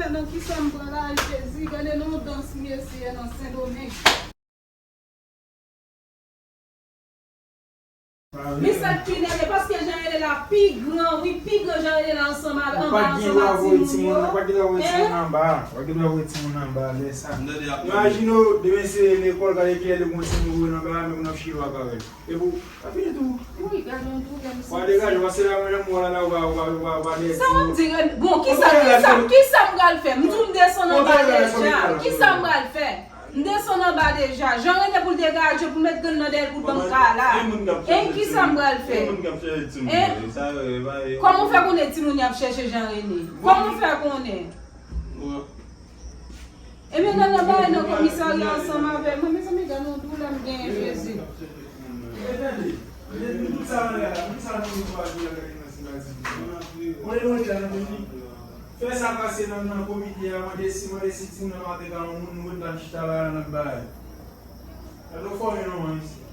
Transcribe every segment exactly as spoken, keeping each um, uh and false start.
Nan kisa m pran la, Jezi, gade non dans mesye nan Sendomeng. Men sa k pi nève, paske Jan Rene la pi gran, wi, pi gran Jan Rene la ansanm avè, anba, ansanm ak timoun yo. Ou pa t gen dwa voye timoun anba, ou pa t gen dwa voye timoun anba lè sa. Imajine w, demen se lekòl, gade kilè li gon timoun voye anba, men moun ap chire w ak avè l. Epi w, sa fini tou. Wi, gade yon tou, gade sa. W a degaje, w a se la menm mò la, la, w a, w a, w a, w a dèyè timoun. Sa w ap di, Ren-, bon, kisa, kisa, kisa m pral fè? M di w m desann anba deja. Kisa m pral fè? M desann anba deja. Jan Rene pou l degaje, pou l met grenn nan dèyè l, pou l ban m kala. E kisa m pral fè? Kòman w fè konnen timoun y ap chèche Jan Rene? Kòman w fè konnen? Ebyen, nan, nan bagay nan komisarya ansanm avè mwen, mezanmi, gade yon doulè m genyen, Jezi. Fè sa pase nan, nan komite a, mande si, mande si timoun nan pa te ka yon moun, nou ret la n chita la, n ap bay. Gade w fòme non, isi.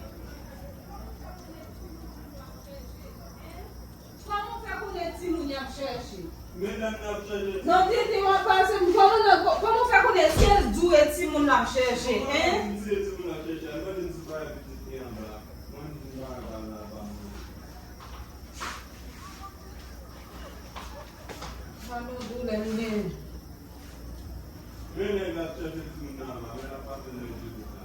Kòman w fè konnen timoun y ap chèche? Medam n ap chèche. Nan tenten w ap pase, kòman nan, kò-, kòman w fè konnen si l di w e timoun l ap chèche, en? Kòman m di e timoun l ap chèche? Al mande m si pa pitit li anba. Mwen m di m pa ka al la pa mwen. Sa nou doulè m gen. Men nèg la chèche timoun nan anba, men l ap pase nan YouTube la.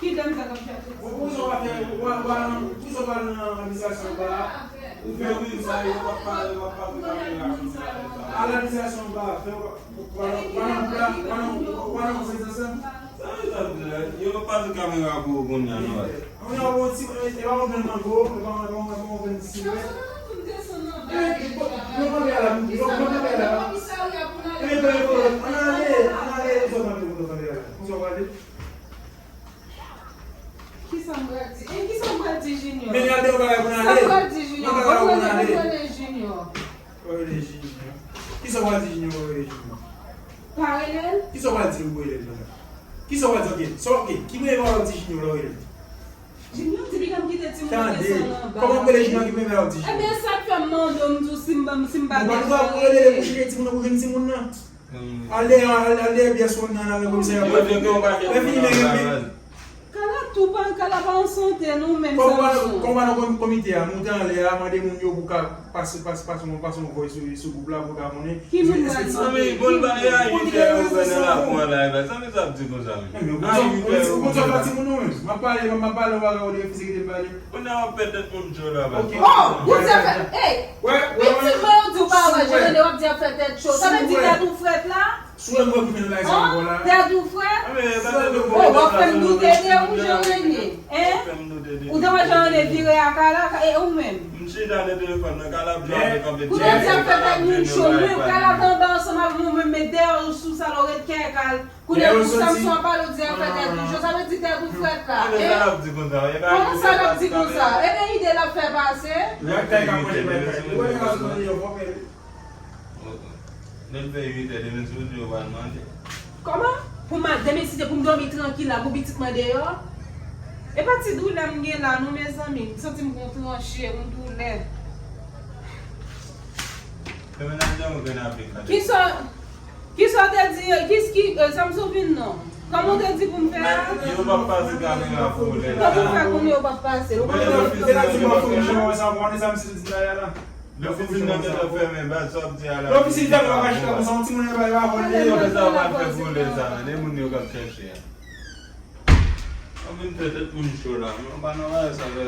Ki dan sa k ap chache? Bon, pou sa w pa fè, w a, w a, pou sa w pa nan administrasyon anba a, ou fè moun sa yo, w ap pale, w ap pale kamera konsa. Al administrasyon anba a, fè w, w a, w a, w a nan pla, w a nan, w a nan prezans lan. Sa vle di, yo pa pase kamera pou ou kounye a, non? Kounye a, bon, ti, e, e pa yon grenn mango, e pa, e pa, e pa yon grenn siwèt. E, e, bon, nou kanpe a la, nou, nou kanpe a la. E, e, e, ann ale, ann ale, nou kanpe a la. Konsa w prale? Kisa m pral di? E, kisa m pral di Junior? Men al de yon bagay pou n ale. Sa m pral di Junior? Mwen pa ka pou n ale. Mwen prale Junior. Mwen rele Junior. Kisa w pral di Junior? Mwen rele Junior. Pa rele l? Kisa w pral di l pou rele l la? Kisa w pral di? Ok, so, ok. Ki premye bagay w ap di Junior lè w rele l? Junior di piga m kite timoun nan desann anba. Tande. Kòman w rele Junior ki premye bagay w ap di Junior? Ebyen, sa k fè m mande w, m di w si m, si m pa gen dwa rele l pou chèche timoun nan, pou jwenn timoun nan. Al dèyè, al, al dèyè pyès ou nan, nan komisarya. Lè fini, men, men. Kala tou pa, kala pa an sante, non, menm sa m sou. Kòm w pa nan komite a, moute anlè a, mande moun yo pou ka pase, pase, pase yon, pase yon vòy sou, sou gwoup la, pou ka konnen. Ki moun pral mande? Zanmi, bon, bagay a uit è yo nan lakou an la, zanmi, sa ap di konsa, men. Ou konn sa w fè timoun ou menm? M ap pale, m ap pale, w pa ka refize kite m pale. Kounye a w ap pètèt moun cho la, baz. Oh, ou di afè, ey, pitit mwen yo di w pa wè Jean René, w ap di afè tèt cho. Sa vle di tèt ou frèt la? Sou mwen ki vin bay sa ankò la. Tèt ou frèt? Oh, w ap fè m doute de ou, Jean René. Hein? Ou te wè Jean René vire a Kala, e ou menm? M chita nan telefòn nan, Kala ap jwe avèk anpil. Kounye a w di afè tèt moun cho, mwen, Kala t anba ansanm avè mwen, mwen met dèyè w sou sa, lè w ret kè Kala. Kounye a pou Samson ap pale w di afè tèt li cho, sa vle di tèt ou frèt la. Kòman sa l ap di konsa? Ebyen ide l ap fè pase. Lè l fè uit è demen si w di yo pa mande. Kòman? Pou m al demen si se pou m dòmi trankil la pou pitit mwen deyò? E pa ti doulè m gen la non mezanmi, m santi m gon tranche, yon doulè. Fè mennaj lan ou grenn avèk la. Kisa Kisa w te di, ki, ki, eh, Samson vin non? Kòman w te di pou m fè a? Yo p ap pase kamera pou ou lè sa. Kòman w fè konnen yo p ap pase? Ou pa konnen yo p ap pase. Lè w fin nan tèt ap fèmen, baz, sa w ap di a la. Lè w fin nan tèt ap fèmen, baz, sa w ap di a la. Lè w fin nan tèt ap fèmen, baz, sa w ap di a la. Lè moun yo k ap chèche a. An vin fè tèt moun cho la, men w pa nan bagay sa, frè.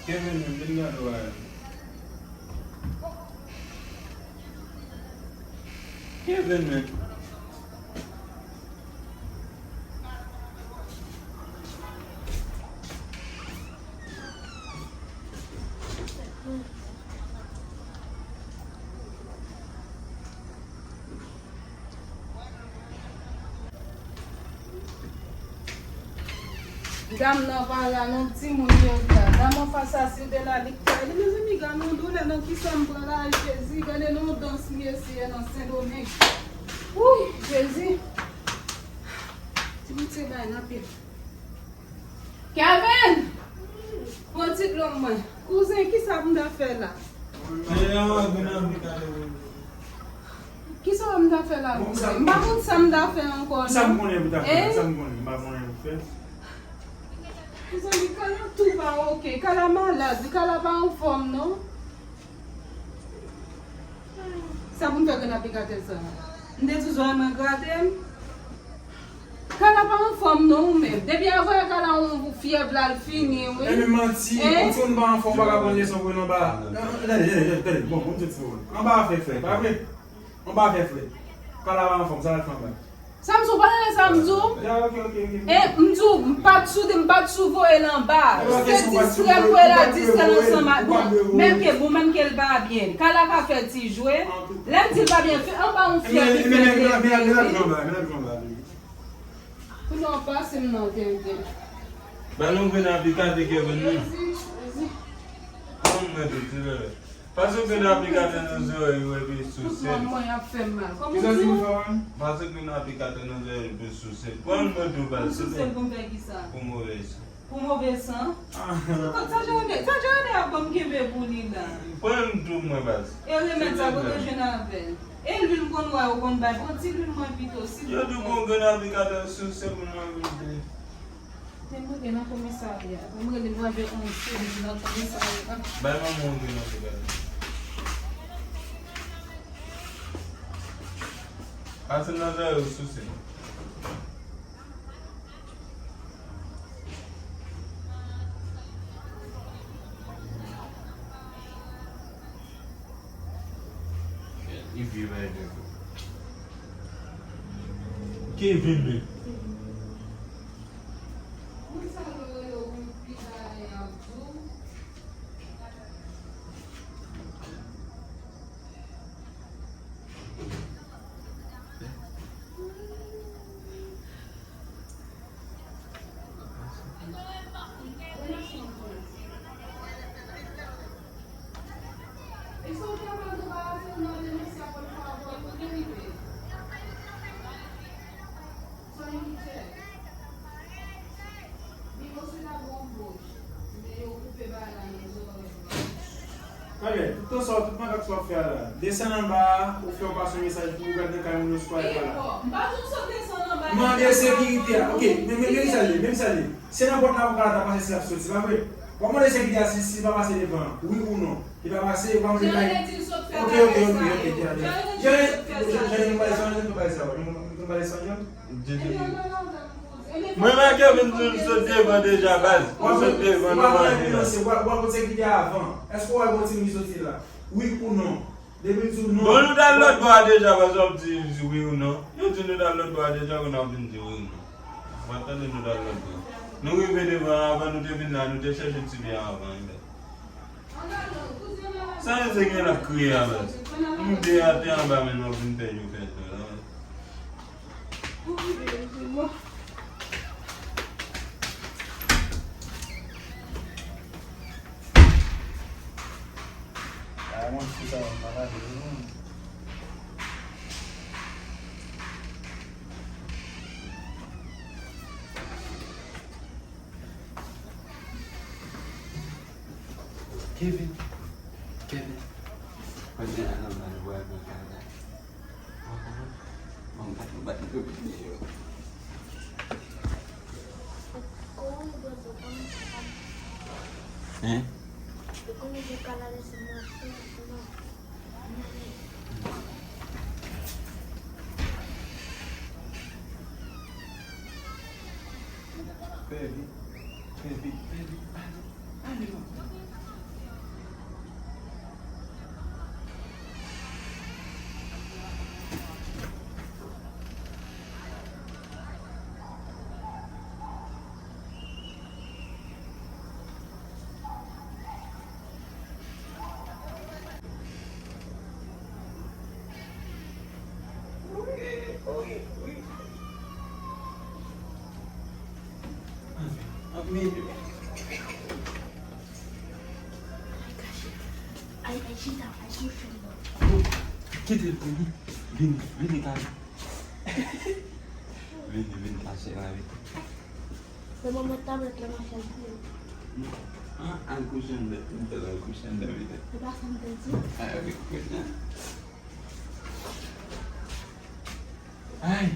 Kevin menm, vin gade w a. Kevin menm. Dam nan pa la non, timoun yo la. Dam anfas la, si w te la, li k ta di, mezanmi, gade yon doulè nan kisa m pran la, Jezi, gade nan yon dans li eseye nan Sendomeng. Wouy, Jezi. Ti Bondye bay n anpil. Kevin! Pran ti dlo mwen. Kouzen, kisa pou m ta fè la? Kisa m ta fè la, kouzen? M pa konn sa m ta fè ankò, non. Kisa m konnen pou ta fè? Kisa m konnen? M pa konnen pou fè. Kouzen, li Kala tou pa oke. Kala malad. Li Kala pa anfòm, non. Sa pou m fè grenn aplikatè sa? M te toujou renmen grate m. Kala pa anfòm non ou menm. Depi avè Kala yon fyèv la l fini wi. Epi manti, yon timoun pa anfòm pa ka pran leson pou l anba. Tande, tande, tande, tande. Bon, bon, m di w. Anba afè frè, pa vre? Anba afè frè. Kala pa anfòm, sa l ap fè anba? Samzou, pa tande Samzou? Ya, ok, ok, ok. E, m di w, m pa t sou, m pa t sou voye l anba. Se distrè m voye l a distrè l ansanm ak, bon, menm ke, bon, menm ke l pa byen. Kala ka fè ti jwe. Lè m di l pa byen, fè anba yon fyèv, fè fyèv. Kounye a w pase m nan tenten. Ba nou vin aplikatè Kevin nou. Kòman mwen tou, ti bebe? Pase w gen aplikatè nan zòrèy ou epi souse l. Tout manman y ap fè m mal. Kòman w di w? Pase w gen aplikatè nan zòrèy ou epi souse l. Pran mwen tou baz. Pou souse l pou m fè kisa? Pou move san. Pou move san? Sa Jeremy, sa Jeremy ap ban m kenbe pou li la. Pran m tou mwen baz. E remèd sa kote w jwenn avè l? E lwil m konn wè yo konn bay, pran ti lwil mwen pito, silvouplè. Yo di w gen aplikatè souse pou mwen vin. Te m rele nan komisarya. Te m rele m rele yon seri nan komisarya. Bay manman w yon nan komisarya. Pase nan zòrèy ou souse. Li vye bay de kou. Kevin menm. Tande, tout tan sa, tout makak sa w ap fè a la, desann anba a, ou fè w pase yon mesaj pou ou gad nan kay moun yo si w pa la. Mande sekirite a. Ok, men, men, men sa l ye, men sa l ye. Se nan pòt la pou kal ta pase si l ap soti, pa vre? W ap mande sekirite a si, si l pa pase devan an, wi ou non? Li pa pase, w ap mande kay. Ok, ok, ok, ok, ok. Jan nou bay sa, jan nou bay sa, jan nou bay sa, jan. Mwen make vin di m sot devan deja baz. M sot devan nou manje la. W ap, w ap konn sekirite a avan. Èske w wè gon timoun ki soti la? Wi ou non? Depi l di w non. Bon, nou t al lòt bò a deja baz, w ap di wi ou non. Yo di nou t al lòt bò a deja, kounye a w ap vin di wi ou non. W ap tande nou t al lòt bò. Nou rive devan an, avan nou te vin la, nou te chèche ti byen avan, wi. Sa yo se gen la kriye a baz. Nou de a te anba men nou ap vin pèdi w pèdi w la. Kevin. Kevin. Mwen te nan nan nan vwal mwen kay la. Mwen bat mwen bat mwen yo. Hein? Fè vit, fè vit, fè vit, ale, ale non. Ay, ay, chita, ay, chita. Kite l pou li. Vini, vini, Kala. Vini, vini, kache la, vini. Se moman tablèt la mache pou ou. Ah, al kouche anndan, al kouche anndan, vini. Se pa sa m te di. Ah, wi, kounye a. Ay!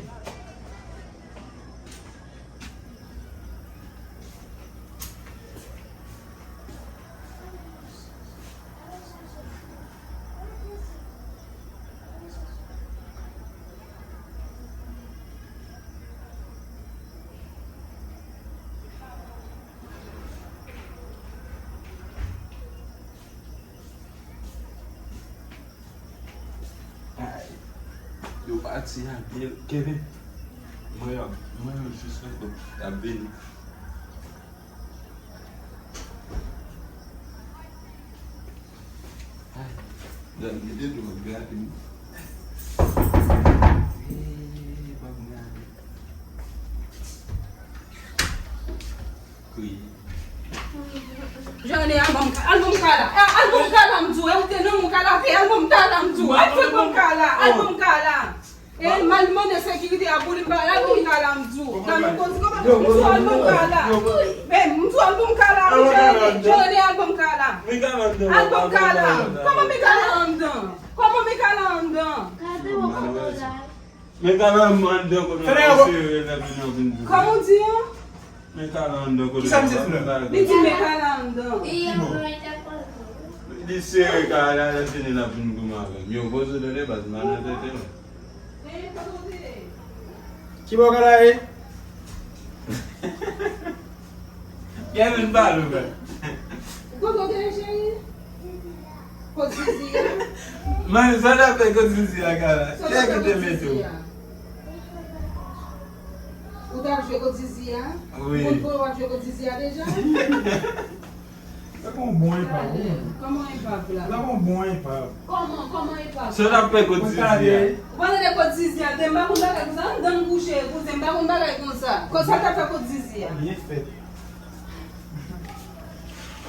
Ay, yo pati a byen. Kevin, mwen yo, mwen yo jis fè, y ap vini. Ay, dan mete dlo ap gade m. Ee, pa m gade. Kriye. Jane, al ban m ka-, al ban m kala. Al, al ban m kala, m di w. E ou te nan mwen kala, te al ban m kala, m di w. Al fè ban m kala, al ban m kala. E m al mande sekirite a pou li m ba, al ban m kala, m di w. Nan men kote, kòman, m di w, al ban m kala. Men, m di w, al ban m kala, wi, Jane. Jane, al ban m kala. Al ban m kala. Kòman men kala anndan? Kòman men kala anndan? Gade w kote w la. Men kala anndan kote w sere la vin an vin pou. Kòman w di an? Men kala anndan kote w la. Kisa misye di la? Li di men kala anndan. Li sere kala la, lè fini l ap vin goumen avè m. Yo, poze w tande baz, m nan tete w. Ki bò kala ye? Kevin, pale w, frè. Ou konn kote l, cheri? Kot Zizi a? Man, sa w t ap fè kot Zizi a, kala? Kiyès ki te mete w? Ou t ap jwe kot Zizi a? Wi. Ou konn pou w ap jwe kot Zizi a deja? Sa gon bon epav, wi. Kòman epav la? Sa gon bon epav. Kòman, kòman epav? Sa w t ap fè kot Zizi a? Ou pa tande kot Zizi a, te m pa konn bagay konsa, anndan m kouche, kouzen, m pa konn bagay konsa. Sa w t ap fè kot Zizi a? Byen fèt.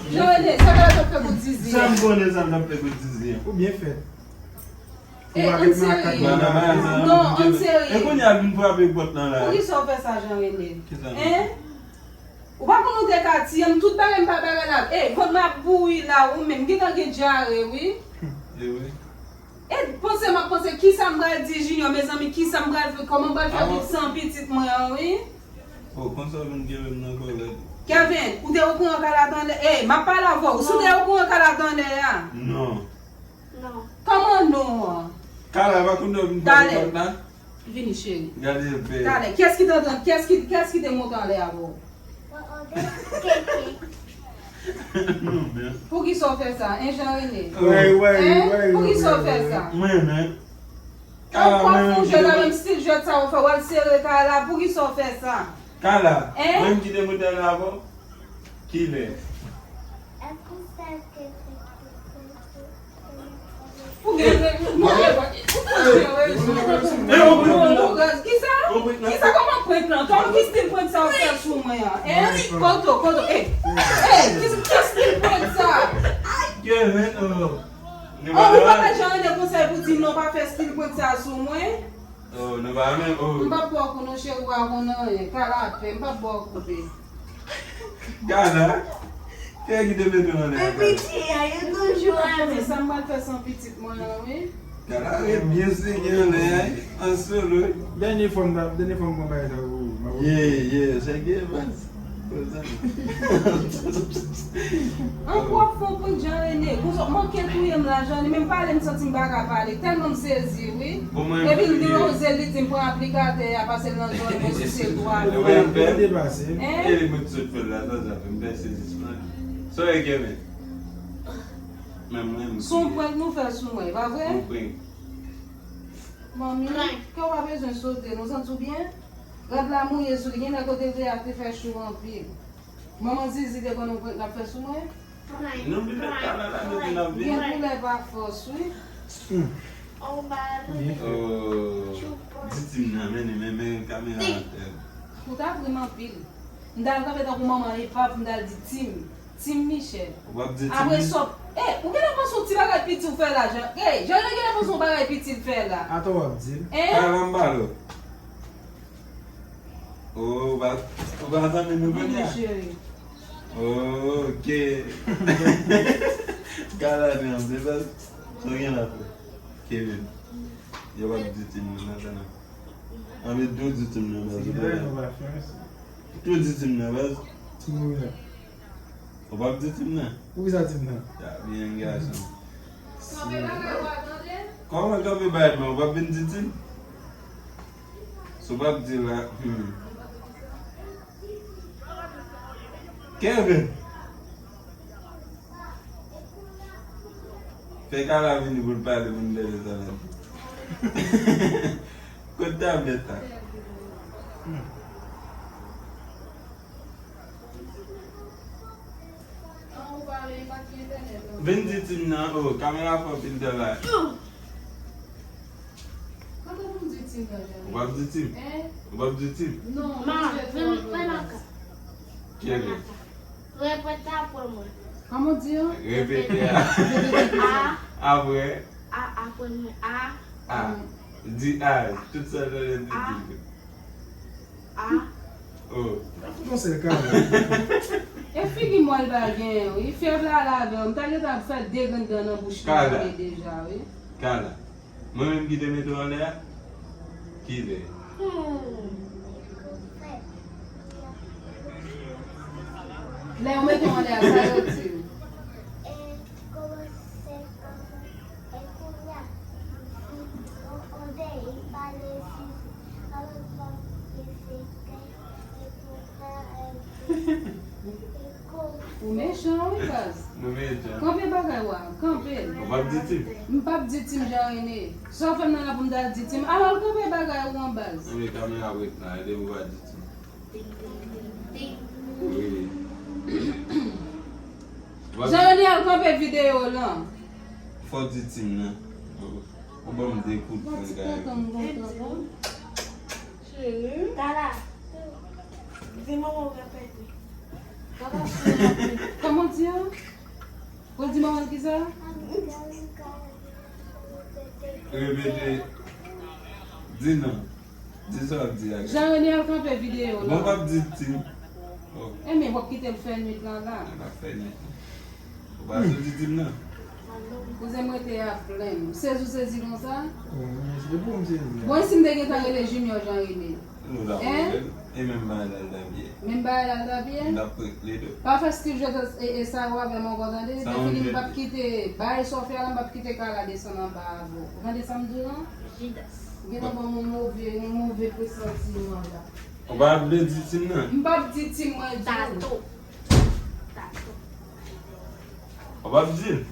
Jean René, sa w t ap fè kot Zizi a? Sa m konnen sa m t ap fè kot Zizi a. Ou byen fèt. E, ann serye. Non, ann serye. E kounye a vin frape pòt lan la. Poukisa w fè sa, Jean René? Kisa? Hein? Ou pa konn ou te ka tiye m, tout bagay m pa bagay la. E, vant mwen ap bouyi la, ou menm, m gentan gen dyare, wi. E wi. E panse m ap panse, kisa m pral di Junior, mezanmi, kisa m pral fè, kòman m pral fè viv san pitit mwen an, wi. Oh, konsa w vin kenbe m nan kòlèt. Kevin, ou te okouran kala t anlè? E, m ap pale avè w. Si w te okouran kala t anlè a? Non. Non. Kòman non an? Kala, pa kounye w vin frape pòt la? Vini, cheri. Gade bèl. Talè, kiyès ki t antann, kiyès ki, kiyès ki te monte anlè avè w? Non, men. Poukisa w fè sa, en, Jean René? Wi, wi, wi, wi. Poukisa w fè sa? Mwen, men. Kala, mwen menm ki te monte. Menm stil jwèt sa w fè, w al sere Kala, poukisa w fè sa? Kala, mwen menm ki te monte anlè avè w? Kilè? Ou gen rezon. Non, ou gen rezon. Kisa? Kisa, kòman prank lan? Kòman, ki stil prank sa w fè sou mwen an? Hein? Koto, koto. Ey, ey, ki, ki stil prank sa? Oh, ou pa bay Jean René konsèy pou di non, pa fè stil prank sa sou mwen? Oh, nou pa renmen, oh. M p ap ba w kou non, cheri, ou pa konn anyen. Kala ap fè, m p ap ba w kou, babe. Kala, kiyès ki te mete w anlè a, Kala? Piti a, yo toujou avè m. Sa m pral fè san pitit mwen an, wi. Kala ret byen sege anlè a, an solo. Dènye fwa m, dènye fwa m pran bagay sa pou ou. Yeah, yeah, sege baz. An pwòp fon prank Jean René. Konsa, w manke touye m la, Jean René. Menm pale, m santi m pa ka pale. Tèlman m sezi, wi. Epi l gen yon zen, li di m pran aplikatè a, pase l nan zòrèy mwen, souse l twa fwa. Hein? E li mwen t sot fè l la, sa, sa fè m fè sezi sou la. Sa w gen, men? Men mwen, m... Se yon prank nou fè sou mwen, pa vre? Yon prank. Manmi, kè w pa bezwen sote, non, w santi w byen? Rad la mouye sou li, genlè kote l te ye a te fè cho anpil. Manman Zizi te konn yon prank l ap fè sou mwen? Non, petèt Kala la mete n ap vini. Gen koulè pa fòs, wi. Oh, di Tim nan mennen, men, men kamera a tèl. Ou t ap ri m anpil. M t al kanpe tankou manman epaf, m t al di Tim. Tim Michel. Ou p ap di Tim Apre Michel? Sòp. Eh, ou genlè panse yon ti bagay piti ou fè la, Jan. Eh, Jan, genlè panse yon bagay piti l fè la. Atò w ap di l. Eh? Kala m pale w. Oh, ou pa, ou pa zanmi nou kounye a? Cheri. Oh, ok. Kala ni an, se pa, sa w gen la fè. Kevin. Yo p ap di Tim nan, nan, nan. Ann, tou di Tim nan, baz. Tou di Tim nan, baz. Tim nan. Ou p ap di Tim nan? Poukisa Tim nan? Ya, byen gason. Kòman kanpe bay men, ou p ap vin di Tim? Si w p ap di la, hmm. Kevin! Fè Kala vini pou l pale, pou n tande sa l ap di. Kot tablèt la? Vin di Tim nan, oh, kamera fè anpil travay. Ou p ap di Tim? Ou p ap di Tim? Non, ma, vin, vin la ka. Kevin. Repete apre mwen. Kòman w di an? Repete a. A. Apre. A, apre mwen. A. A. Di a. Tout sa w tande di. A. A. Oh. Bon, se Kala. E figi mòl pa gen, wi. Fyèv la al avè w. M ta gentan ap fè de grenn dan nan bouch li deja, wi. Kala. Mwen menm ki te mete w anlè a? Kilè? Hmm. Lè yo mete w anlè a, sa yo di w? E kòmanse, e kounye a, on, on de, li pale sou, pale sou, Ou mechan wi baz. Nou mechan. Kanpe bagay ou a, kanpe l. Ou p ap di Tim? M p ap di Tim, Jean René. Sa w fè m nan la pou m ta di Tim? Al, al kanpe bagay ou an baz. Anben kamera ap ret la, e depi w pa di Tim. Wi. Jean René, al kanpe videyo w lan. Fò w di Tim nan. Ou ban m de kout pwen kay. Cheri. Kala. Di manman w repete. Kòman di an? Ou di manman l kisa? Repete. Di non. Di sa w ap di a. Jean René al kanpe videyo la. Bon, w ap di Tim. Oh. Enben, w ap kite l fè nwit lan la. L ap fè nwit lan. Ou pa sou di Tim nan? Kouzen m rete a plenn. Sezi w sezi konsa? Bon, e pou m sezi a. Bon, e si m te gentan rele Junior Jean René? Nou ta pran l. E menm bagay la l t ap ye. Menm bagay la l t ap ye? M t ap pran le de. Pa fè Steve jete e, e sa yo avè m ankò, tande? Defini m p ap kite, bay sa w fè a la, m p ap kite Kala desann anba avè w. Ou tande sa m di w lan? Jidas. Ou gentan ban m yon move, yon move presantiman la. Ou pa vle di Tim nan? M p ap di Tim mwen di w. Tato. Tato. Ou p ap di l?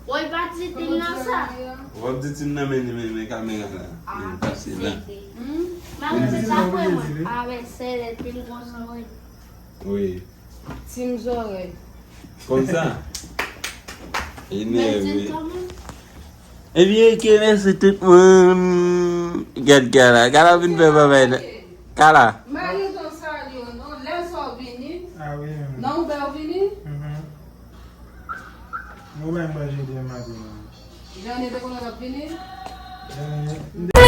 Woy, pa di Tim nan sa. Ou p ap di Tim nan, men, men, men kamera la. Men pase la. Hmm? Mwen di sa pou mwen. A, men se lè Tim konsa, wi. Wi. Tim zòrèy. Konsa? Enève. Ebyen, ok, mèsi tout moun. Gad Kala. Kala vin fè babay la. Kala. M pa gen tan salye w non. Lè sa w vini? A wi. Nan Uber w vini? Mhm. Mwen menm mwen jodi an maten an. Jane te konnen w t ap vini? Jane, m te